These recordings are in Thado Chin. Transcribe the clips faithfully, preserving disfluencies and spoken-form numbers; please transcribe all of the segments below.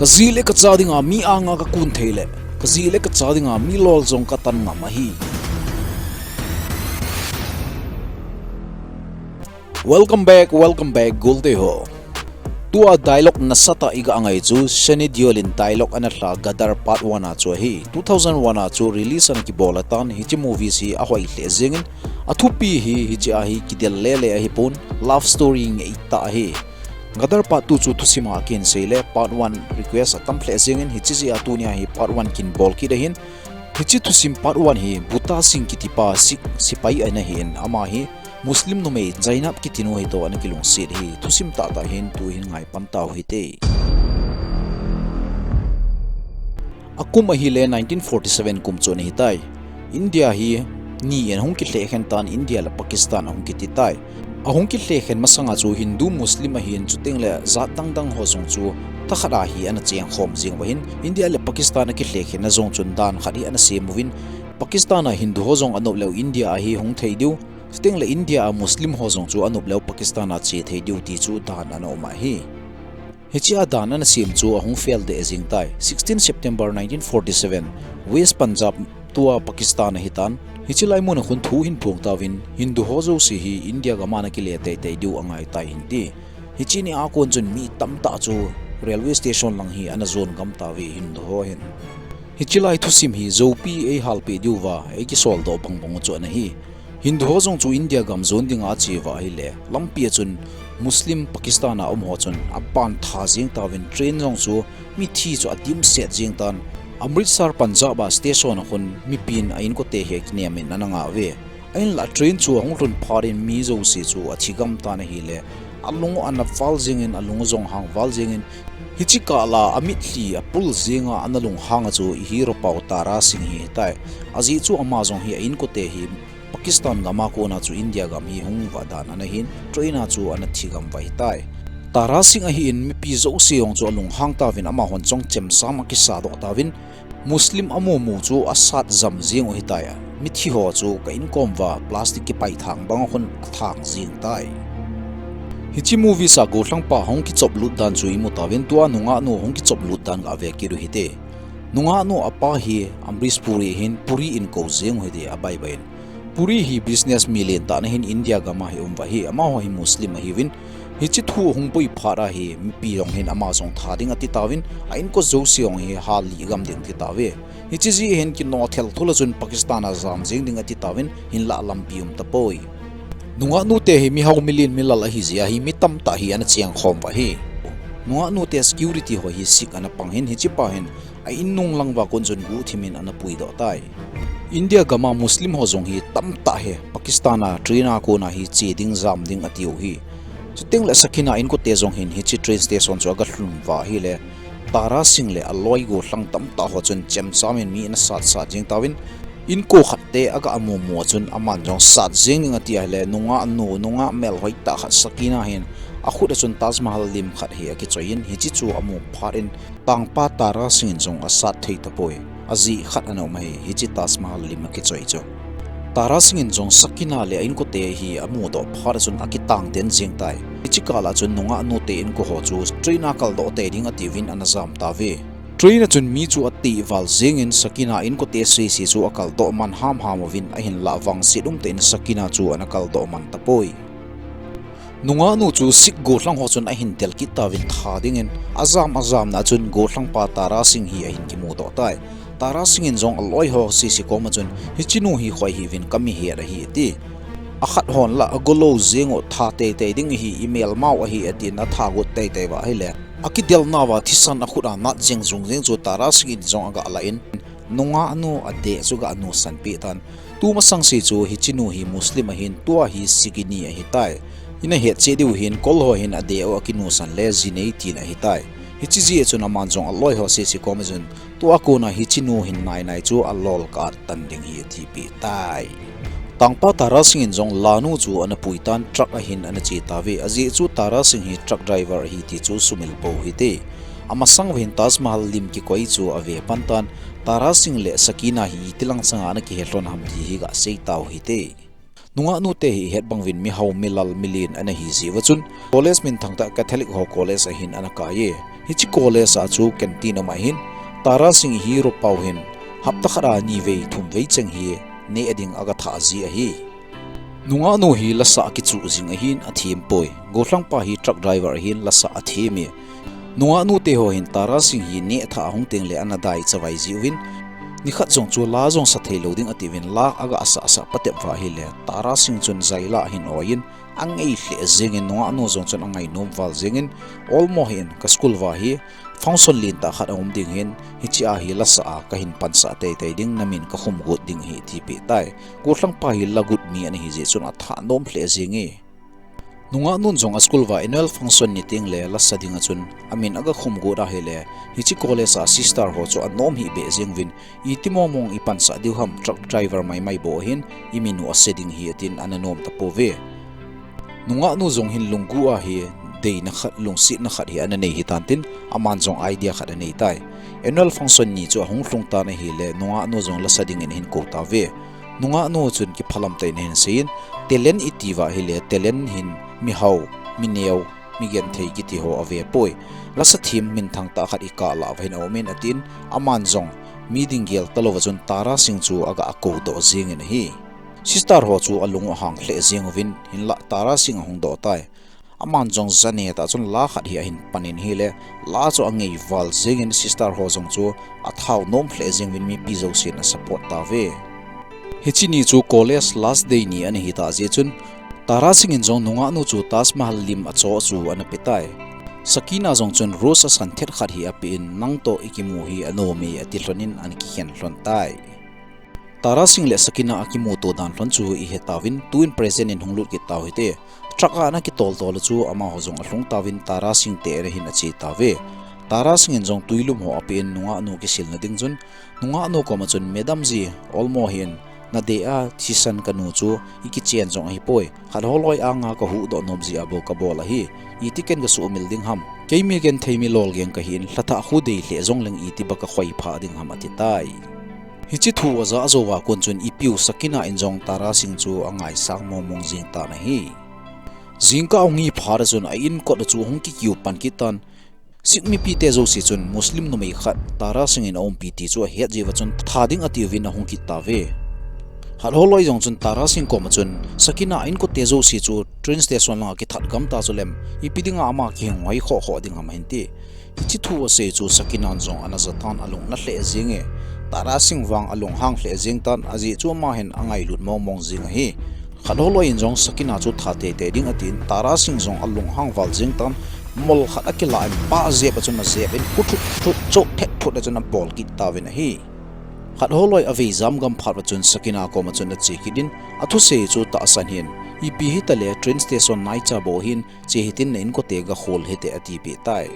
Ka ji le ka cha dinga mi anga ka kun thei le, ka ji le ka cha dinga mi lol jong ka tan ngam ahi. Welcome back, welcome back, golte ho. Tua dialogue nasatah iga ngai chu Sunny Deol in dialogue ana lha Gadar Part one a chu ahi. Two thousand one a chu release ana kibol atan, hiche movies hi ahoi lheh jengin, athupi hi hiche ahi, kidel lele ahipon, love story ngei tah ahi. Gadar Part two chu thusim a kihin sei le, Part one request atam lheh jengin, hiche jeh a tunia hi Part one kin bol kit ahin. Hiche thusim Part one hi Butta Singh kitipa Sikh sipai ana hin, ama hi Muslim numei Zainab kitinu hitoh ana kilungset hi thusim tahtah hin tuhin ngai pan tau hite. Akum ahile nineteen forty seven kum chu ana hitai. India hi ni in ahung kilhekhen tan, India le Pakistan ahung kiti tai. Ahung kilhekhen masanga chu Hindu Muslim ahin, chuteng le jat dangdang ho jong chu thakhat a hi ana chengkhom jeng uva hin, India le Pakistan akilhekhen na jong chun dan khat hi ana sem uvin, Pakistan a Hindu ho jong anop leu India a hi hung thei diu, chuteng le India a Muslim ho jong chu anop leu Pakistan a che thei diu ti chu dan ana um ahi. Hiche a dan ana sem chu ahung fail deh jeng tai. Sixteen September nineteen forty seven, West Punjab tua Pakistan ahitan. Hiche lai mun a khun thu hin phong tauvin, Hindu ho jouse hi India gam a ana kile teitei diu angai tai hin ti. Hiche ni a kon chun mi tamtah chu railway station lang hi ana jon gam tauve Hindu ho hin. Hiche lai thusim hi Zopi eihalpeh diuva eikisol doh bangbang u chu ana hi. Hindu ho jong chu India gam jon dinga ache uva ahile, lampi a chun Muslim Pakistan a um ho chun apan tha jeng tauvin, train jong chu mithi chu adimset jeng tan. Amritsar Punjab a station a khun mipin a inkote hi akinem in ana ngah uve. Ahinlah train chu ahung lhun phat in mi jouse chu athi gam tan ahile, alung u ana val jengin, alung u jong hang val jengin, hiche kah la amitlhi apul jenga ana lunghang a chu i hero pau Tara Singh hi ahitai. Ajeh chu ama jong hi a inkote hi Pakistan gam a kona chu India gam hi hung vah dan ana hin, train a chu ana thi gam uva ahitai. Tara Singh ahin mipi jouse jong chu alunghang tauvin, amahon jong chemjam akisa doh tauvin, Muslim amu mu chu asat jam jeng u ahitai. Mithi ho chu ka inkom uva plastic kipai thang bang a khun athang jeng tai. Hiche movies a gollhangpa hung kichop lut dan chu imu tauvin, tua nungahnu hung kichop lut dan gave kit u hite. Nungahnu apa hi Amrish Puri hin, Puri in kou jeng u hite, abaibai in. Puri hi business mi lentah ana hin, India gam a hi um uva ahi, amaho hi Muslim ahiuvin. Hiche thu ahung boi phat a hi mipi jong hin ama jong tha ding ati tauvin, a inko jouse jong hi hal lih gam ding ati tauve. Hiche jeh hin kinoh thel thul a chun Pakistan a jam jeng ding ati tauvin, hinlah lampi um tapoi. Nungahnu te hi mihao milen milal ahi jeh a hi mi tamtah hi ana chengkhom uva ahi. Nungahnu te security ho hi Sikh ana pang hin, hichepa hin a in nung lang uva kon chun guhthim in ana puidoh tai. India gam a Muslim ho jong hi tamtah hi Pakistan a train a kona hi che ding jam ding ati u ahi. Chuteng le Sakina inkote jong hin hiche train station chu aga lhun uva ahile, Tara Singh le aloi gollhang tamtah ho chun chemjam in mi ana sat sat jeng tauvin, inko khat te aga mu mu a chun aman jong sat jeng ding ati ahile, nungahnu, nungah melhoi tah khat Sakina hin akhut a chun Taj Mahal lim khat hi akichoi in, hiche chu amu phat in, tangpa Tara Singh in jong asat thei tapoi. Ajeh khat ana um ahi, hiche Taj Mahal lim akichoi chu. Tara Singh in jong Sakina le a inkote hi amudoh phat a chun akitang den jeng tai. Hiche kah la chun nungahnu te inko ho chu train a kaldoh tei ding atiuvin ana jam tauve. Train a chun mi chu ateh val jengin Sakina inkote sese chu akaldoh man hamham uvin, ahinlah vangset umtah in Sakina chu ana kaldoh man tapoi. Nungahnu chu Sikh gollhang ho chun ahin del kit tauvin tha dingin, ajam ajamna a chun gollhangpa Tara Singh hi ahin kimudoh tai. Tara Singh in jong aloi ho sese koma chun, hiche nu hi koi hiuvin, kami het ahi ati. Akhat hon la agolou jeng u, tha teitei ding ahi, imelmau ahi atin atha got teitei uva ahile, akidelnauva thisan akhut a nat jeng jung jeng chu Tara Singh in jong aga lah in, nungahnu adeh chu aga nusan peh tan. Tumasang se chu hiche nu hi Muslim ahin, tua hi Sikh ni ahitai. Ina hetchet diu hin, kol ho hin adeh u akinusan le ji nei tina ahitai. Hiche jeh a chun aman jong aloi ho sese koma chun, tua kona hiche nu hin nainai chu alol ka at tan ding hi atipeh tai. Tangpa Tara Singh in jong lanu chu ana pui tan, truck a hin ana che tauve, ajeh chu Tara Singh hi truck driver ahi ti chu sumil pou hite. Amasang uva hin Taj Mahal lim kikoi chu ave pan tan, Tara Singh le Sakina hi itilang changa ana kihe lhon ham ti hi gasei tau hite. Nungahnu te hi ihet bang uvin mihao milal milen ana hi jeh uva chun, college minthang tah Catholic ho college a hin ana kai e. Hiche college a chu canteen um ahin, Tara Singh hero pau hin hapta khat a ni vei thum vei cheng hi neh ding aga thah ji ahi. Nungahnu hi lasa akichuh jing ahin athem poi. Gollhangpa hi truck driver ahin lasa athem e. Nungahnu teho hin Tara Singh hi neh thah ahung tengle ana dai chavai jiuvin, nikhat jong chu la jong sa thei lou ding atiuvin la aga sah sah patep uva ahile, Tara Singh chun jaila ahin oi in, angei lheh jengin nungahnu jong chun angainom val jengin, olmo hin ka school uva hi function lentah khat aum ding ahin, hiche a hi lasa a kahin pansah teitei ding, namin kakhum got ding ahi atipeh tai. Gollhangpa hi la got mi ana hi jeh chun athanom lheh jenge. Nungahnun jong a school uva annual function ni tengle lasa dinga chun amin aga khum got ahile, hiche college a sister ho chu anom hih beh jenguvin, iti mong mong ipansah diu ham, truck driver maimai bou ahin, imin u ase ding ahi atin ana nom tapouve. Nungahnu jong hin lunggel a hi deina khat, lungsetna khat hi ana nei hitan tin, aman jong idea khat anei tai. Annual function ni chu ahung lhung tan ahile, nungahnu jong lasa dingin ahin kou tauve. Nungahnu chun kiphalam tah in ahin seiyin, talent iti uva ahile, talent hin mihao, mineo, migenthei kiti ho ave poi. Lasa them minthang tah khat ikah lah uva hin aumin atin, aman jong mi ding gel talouva chun Tara Singh chu aga akou doh jengin ahi. Sister ho chu alung u ahang lheh jenguvin, hinlah Tara Singh ahung doh tai. Aman jong janeh tah chun la khat hi ahin panin ahile, la chu angei val jengin sister ho jong chu athanom lheh jenguvin mipi jousen asupport tauve. Hiche ni chu college last day ni ana hitah jeh chun, Tara Singh in jong nungahnu chu Taj Mahal lim achoh chu ana pe tai. Sakina jong chun rose asan thet khat hi apen, nangtoh ikimu hi anom e ati lhonin ana kikhen lhon tai. Tara Singh le Sakina akimuto dan lhon chu ihe tauvin, tun present in hung lut kit tau hite. Truck a ana kitol tol chu amaho jong alhung tauvin Tara Singh te ana hin ache tauve. Tara Singh in jong tuilum ho apen nungahnu kisilna ding chun, nungahnu koma chun, Madam ji, olmo hin, nadei a thisan kanu chu ikichen jong ahipoi. Khat holoi anga kahuhdoh nom jeh a bou kabol ahi. Iti ken kasuhmil ding ham. Kei migenthei milol geng kahin, lhathah khu dei lheh jongleng iti ba kakhoi phah ding ham ati tai. Hiche thu ajah jouva kon chun ipiu Sakina in jong Tara Singh chu angaisang mong mong jeng tan ahi. Jingkah ahung hi phat a chun a-in kot a chu ahung kikiu pan kit tan, Sikh mipite jouse chun Muslim numei khat Tara Singh in aumpi ti chu ahet jeh uva chun tha ding atiuvin ahung kit tauve. Khat holoi jong chun Tara Singh koma chun Sakina a-inkote jouse chu train station langa kithat gam ta chuleh, ipi dinga ama kihing hoi khoh khoh ding ham ahin ti. Hiche thu asei chu Sakina in jong ana jatan, alung ana lheh jenge. Tara Singh vang alunghang lheh jeng tan, ajeh chu ama hin angailut mong mong jeng ahi. Khat holoi in jong Sakina chu tha teitei ding atin, Tara Singh jong alunghang val jeng tan, mol khat akilah in pah jep a chun ajep in, pu thut thut, choh thet thut a chun abol kit tauvin ahi. Khat holoi avei jam gam phat uva chun Sakina koma chun ache kit in, athusei chu tahsan hih in, ipi hitaleh train station naicha bou ahin, che hitin na-inkote gakhol hite atipeh tai.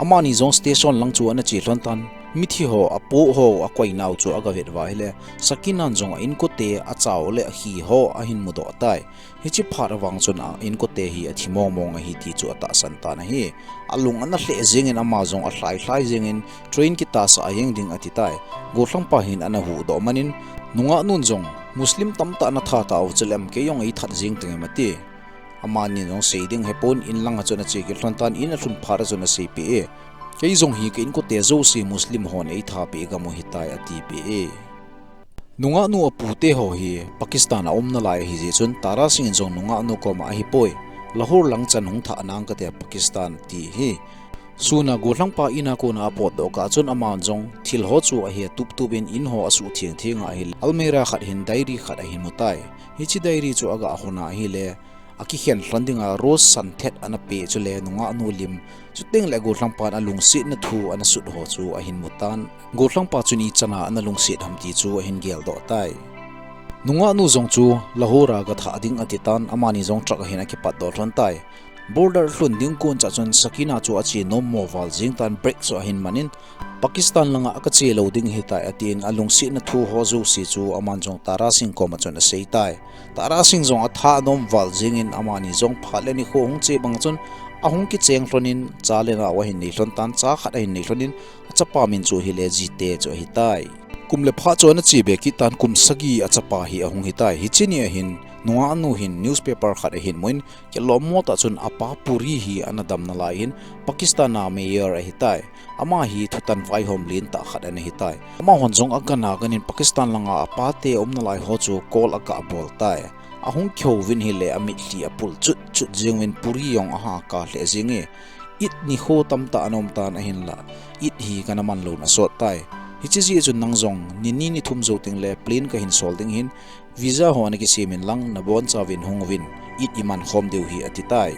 Amani jong station lang chu ana che lhon tan, mithi ho, apoh ho, akoinau chu agavet uva ahile, Sakina in jong a-inkote achao le akhi ho ahin mudoh tai. Hiche phat a vang chun a-inkote hi athi mong mong ahi ti chu atahsan tan ahi. Alung ana lheh jengin ama jong alhai lhai jengin train kitahsah a jeng ding ati tai. Gollhangpa hin ana huhdoh manin, nungahnun jong, Muslim tamtah natha tauve chuleh kei jong eithat jeng tengem ati. Amani jong sei ding ahepon in langa chun ache kit lhon tan, in alhun phat a chun aseipeh e, kei jong hi ka-inkote jouse Muslim hon eitha peh gam u ahitai atipeh e. Nungahnu apute ho hi Pakistan a um nalai ahi jeh chun Tara Singh in jong nungahnu koma ahipoi, Lahore lang chan hung thah nang kate Pakistan ti hi. Suna gollhangpa in a kona apotdoh kah chun aman jong thil ho chu ahe tup tup in, in ho asuh theng theng a ahile, almirah khat hin diary khat ahin mu tai. Hiche diary chu aga hon a ahile, akikhen lhon dinga rose san thet ana peh chule nungahnu lim, chutengle gollhangpan alungsetna thu ana sut ho chu ahin mu tan. Gollhangpa chun ichan a ana lungset ham ti chu ahin geldoh tai. Nungahnu jong chu Lahore a gathah ding ati tan, amani jong truck a hin akipatdoh lhon tai. Border lhun ding kon chah chun Sakina chu ache nommo val jeng tan, brake chu ahin man in, Pakistan langa kache lou ding ahitai atin, alungsetna thu ho jouse chu aman jong Tara Singh koma chun asei tai. Tara Singh jong athanom val jengin, amani jong phat le nikho hung che bang chun ahung kicheng lhonin, cha le nao ahin nei lhon tan, cha khat ahin nei lhonin, achapa min chu ahile Jite chu ahitai. Kum le pha chu ana che be kit tan, kum sagi a chapa hi ahung hitai. Hiche ni ahin, nungah nu hin newspaper khat ahin mun, kilom mo tah chun apa Puri hi ana dam nalai hin, Pakistan a mayor ahitai. Ama hi thutan vaihom lentah khat ana hitai. Amahon jong agan agan in Pakistan langa apa te aum nalai ho chu call aga bol tai. Ahung kihou vin hile amitlhi apul chut chut jeng vin Puri jong ahakha lheh jenge. Eid nikho tamtah ana um tan ahinla, Eid hi kana man lou na sot tai. Hiche jeh chun nang jong ni ni ni thum jou teng le plane kahin sol ding ahin, visa ho ana kisem in lang nabonchauvin hung uvin, Eid iman khom diu ahi ati tai.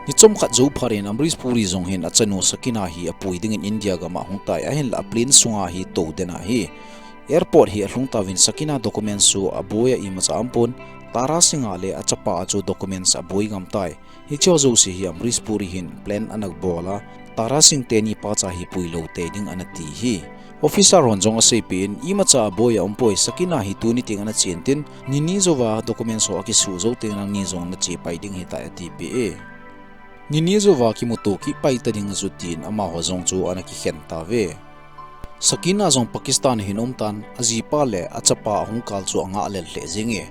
Ni chomkhat jou phat in Amrish Puri jong hin achanu Sakina hi apui dingin India gam a ahung tai, ahinla plane sunga hi tou den ahi. Airport hi alhung tauvin Sakina documents chu aboi a imacha aumpon, Tara Singh a le achapa a chu documents aboi gam tai. Hiche jouse hi Amrish Puri hin plan ana bol a, Tara Singh teni pacha hi pui lou tei ding ana ti ahi. Officer hon jong aseipeh in, imacha aboi aumpoi, Sakina hi tuni teng ana chen tin, ni ni jouva documents ho akisuh jou teng nangni jong nache pai ding ahitai atipeh e. Ni ni jouva kimuto kit pai ta ding ahi tin amaho jong chu ana kikhen tauve. Sakina jong Pakistan a hin aum tan, ajipa le achapa ahung kal chu angah lel lheh jenge.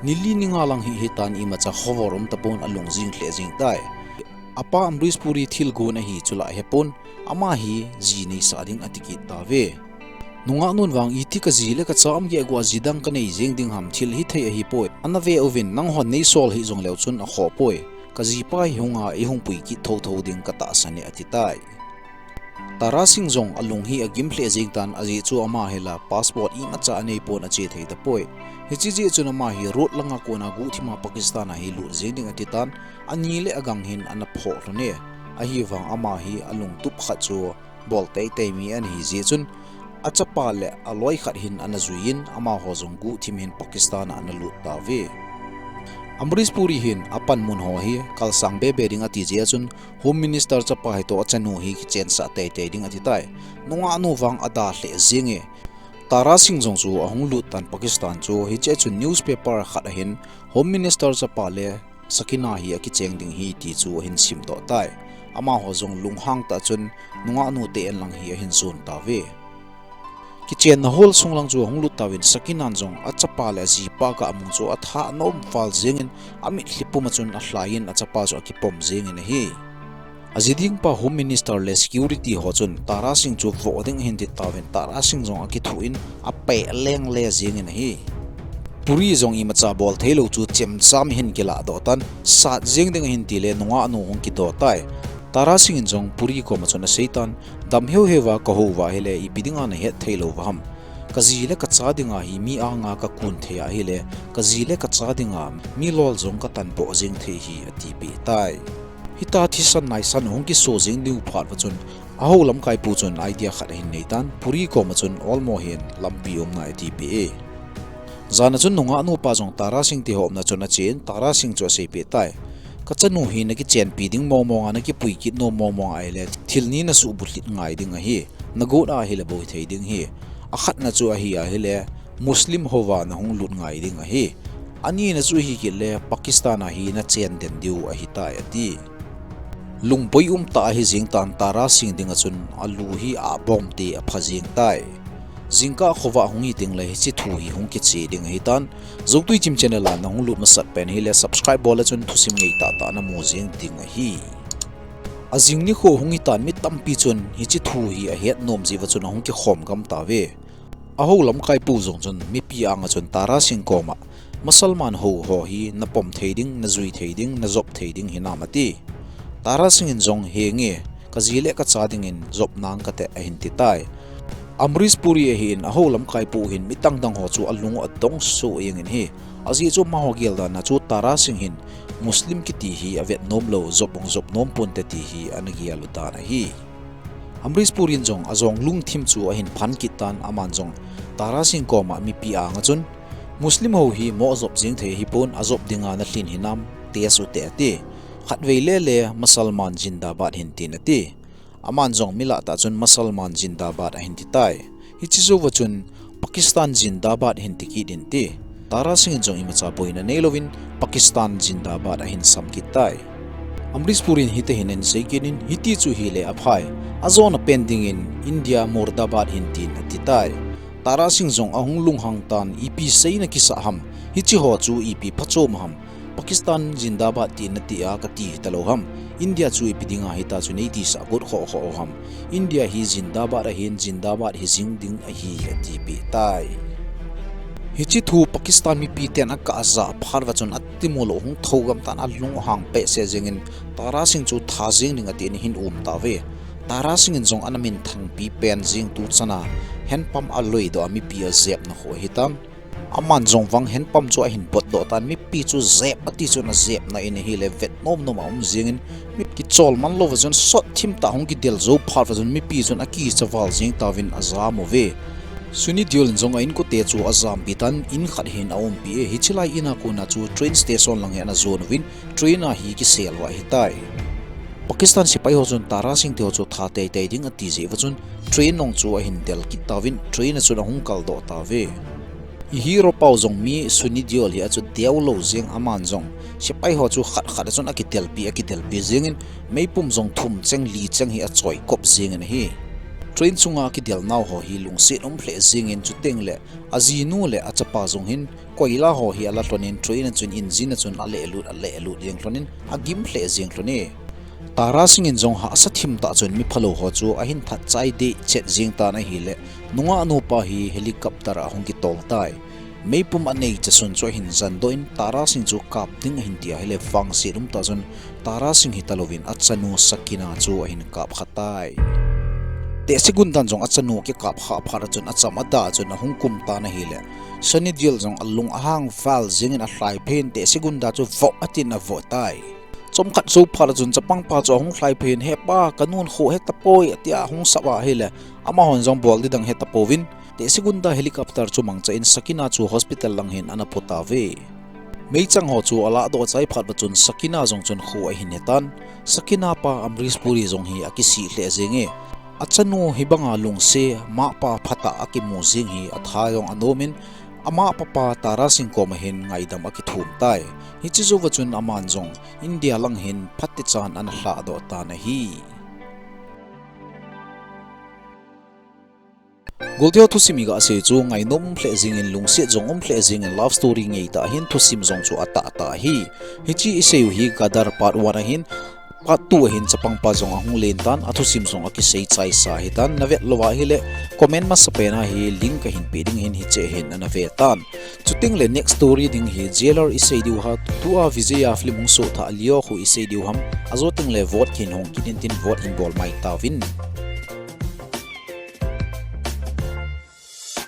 Ni li ni nga lang hi hitan, imacha khovor um tapon, alung jing lheh jeng tai. Apa Amrish Puri thilgon ahi chu la ahepon, ama hi ji neisah ding ati kit tauve. Nungah nun vang, iti kaji le kacha um geh gua, ji dang kanei jeng ding ham, thil hithei ahipoi. Ana ve uvin, nanghon neisol hih jong leu chun akhoh poi. Kajipa hi hunga eihung pui kit thotho ding katahsan e ati tai. Tara Singh jong alung hi agim lheh jeng tan, ajeh chu ama hi la passport imacha anei pon, ache thei tapoi. Hiche jeh chun ama hi road langa kona guhthima Pakistan a hi lut jeng ding ati tan, ani le agang hin ana phoh lhon e. Ahivang ama hi alungtup khat chu bol teitei mi ana hi jeh chun, achapa le aloi khat hin ana jui in, amaho jong guhthim hin Pakistan a ana lut tauve. Amrish Puri hin apanmun ho hi kalsang bebe ding ati jeh chun, Home Minister chapa hitoh achanu hi kichensah teitei ding ati tai. Nungah nu vang ada lheh jenge. Tara Singh jong chu ahung lut tan Pakistan chu, hiche chun newspaper khat ahin Home Minister chapa le Sakina hi akicheng ding ahi ti chu ahin simdoh tai. Amaho jong lunghang tah chun nungah nu te en lang hi ahin jon tauve. Kichenna hall sung lang chu ahung lut tauvin Sakinan jong achapa le ajipa gahmu chu athah nom val jengin amitlhi puma chun alhai in achapa chu akipom jengin ahi. Aji ding pa Home Minister le security ho chun Tara Singh chu voh ding ahin dit tauvin Tara Singh jong akithuh in apeh lengle jengin ahi. Puri jong imacha bol theilou chu chemjam ahin kiladoh tan, sat jeng ding ahin tile nungah nu hung kidoh tai. Tara Singh in jong Puri koma chun asei tan, dam heu heuva kahou uva ahile ipi dinga nahet theilou uva ham. Kaji le kacha dinga hi mi anga kakun thei ahile, kaji le kacha dinga milol jong katanpoh jeng thei ahi atipeh tai. Hita thisan naisan hung kiso jeng diu phat uva chun, ahou lamkaipu chun idea khat ahin nei tan, Puri koma chun olmo hen lampi umnai atipeh e. Jana chun nungah nupa jong Tara Singh te ho umna chun achen, Tara Singh chu aseipeh tai. Kachanu hi nakichenpi ding mongmong a, nakipui kit nom mongmong ahile, thil ni nasuhbulhit ngai ding ahi. Nagot ahile boi thei ding ahi. Akhatna chu ahi ahile, Muslim houva nahung lut ngai ding ahi. Anina chu ahikit le, Pakistan a hi nachen den diu ahitai ati. Lungboi umtah ahi jeng tan Tara Singh dinga chun alu hi abomte apha jeng tai. Jingkah khovah hung hi tengle hiche thu hi hung kiche ding ahitan. Joutui Chim channel a nahung lut masat pen hile subscribe bol a chun thusim ngeitah tah namu jeng ding ahi. Ajing nikho hung hitan mi tampi chun hiche thu hi ahet nom jeh uva chun ahung kikhom gam tauve. Ahou lamkaipu jong chun mipi anga chun Tara Singh koma, Musalman hou ho hi napom thei ding, najui thei ding, najop thei ding hinam ati. Tara Singh in jong henge, kaji le kacha dingin jop nang kate ahin ti tai. Amrish Puri ahin ahou lamkaipu hin midang dang ho chu alung u adong soh jengin ahi. Ajeh chu amaho geldan a chu Tara Singh hin Muslim kiti hi avet nom lou, jop ong jop nom ponte ti hi ana gel u dan ahi. Amrish Puri in jong ajong lungthim chu ahin phan kit tan aman jong Tara Singh koma mipi anga chun Muslim hou hi mo jop jeng thei ahipon ajop dinga nalhin hinam test u te ati. Khatvei lele Musalman Zindabad hin tin ati. Aman jong milah tah chun Musalman Zindabad ahin ti tai. Hiche jouva chun Pakistan Zindabad hin ti kit in ti. Tara Singh in jong imacha boina neilouvin Pakistan Zindabad ahin sam kit tai. Amrish Puri in hiti hin ahin sei kit in hiti chu hile aphai. Ajona pen dingin India Murdabad hin tin ati tai. Tara Singh jong ahung lunghang tan, ipi seina kisah ham, hiche ho chu ipi phachom ham, Pakistan zindabad tina tia kati hitalou ham, India chu ipi dinga hitia chu nei tisah got khoh khoh ham, India hi zindabad ahin, zindabad hijing ding ahi, atipeh tai. Hiche thu Pakistan mipi ten akah jah phat uva chun atimu lou hung thou gam tan, alung ahang behseh jengin, Tara Singh chu tha jeng ding atin ahin um tauve. Tara Singh in jong ana minthangpi pen jeng tu chana handpump aloidoh a mipi ajepna khu ahitan. Aman jong vang handpump chu ahin potdoh tan, mipi chu jep ati chun ajepna in ahile vet nom nom a um jengin, mi kichol man louva chun sot thim tah hung kidel jou phat uva chun mipi chun akicha val jeng tauvin ajam uve. Sunny Deol in jong a inkote chu ajampi tan, in khat hin aumpi e. Hiche lai in a kona chu train station lang hi ana jon uvin, train a hi kisel uva ahitai. Pakistan sepai ho chun Tara Singh te ho chu tha teitei ding ati jeh uva chun train jong chu ahin del kit tauvin, train a chun ahung kaldoh tauve. I hero pau jong mi Sunny Deol hi a chu deu lou jeng, aman jong sepai ho chu khat khat a chun akidelpi, akidelpi jengin, meipum jong thum cheng li cheng hi achoikop jengin ahi. Train chunga kidel nau ho hi lungset um lheh jengin, chuteng le ajinu le achapa jong hin koila ho hi ala lhonin, train a chun, engine a chun alehlut, alehlut jeng lhonin, agim lheh jeng lhon e. Tara Singh in jong hahsa thim tah chun mi phalou ho chu ahin that chai deh chet jeng tan ahile, nungah nupa hi helicopter a hung kitol tai. Meipum anei chasun chu ahin jandoh in, Tara Singh chu kap ding ahin ti ahile, vangset um tah chun Tara Singh hitalouvin achanu Sakina chu ahin kap kha tai. Tehsi gun dan jong achanu kikap khah phat a chun acham adah a chun ahung kum tan ahile, Sunny Deol jong alung ahang val jengin alhaiphei in tehsi gun dan chu voh atin avoh tai. Chomkhat jou phat a chun chapangpa chu ahung lhaiphei in, "He pa, kanun kho hetapoi," atia ahung sap ahile, amahon jong bol ding dang hetapouvin, tehsi gun dan helicopter chu mangcha in Sakina chu hospital lang hin ana put tauve. Meichang ho chu alahdoh chai phat uva chun Sakina jong chun kho ahin hetan. Sakina pa Amrish Puri jong hi akisih lheh jenge. Achanu hibanga lungset, mapa phatah akimu jeng hi atha jong anomin, amapa pa Tara Singh koma hin ngaidam akithum tai. Hiche jouva chun aman jong India lang hin phatechan ana lhahdoh tan ahi. Golteho thusim iga sei chu ngainom um lheh jengin, lungset jong um lheh jengin, love story ngeitah ahin, thusim jong chu atahtah ahi. Hiche isei u hi Gadar part one ahin, part two ahin chapangpa jong ahung len tan, athusim jong akisei chaisa ahitan, navet louva ahile comment masapen a hi link kahin peh ding ahin, hiche hin ana ve tan. Chuteng le next story ding hi Jailer isei diu ham, tua Vijaya film hung sohthah Leo khu isei diu ham, ajo teng le vote kahin hong kit in tin, vote hin bol mai tauvin.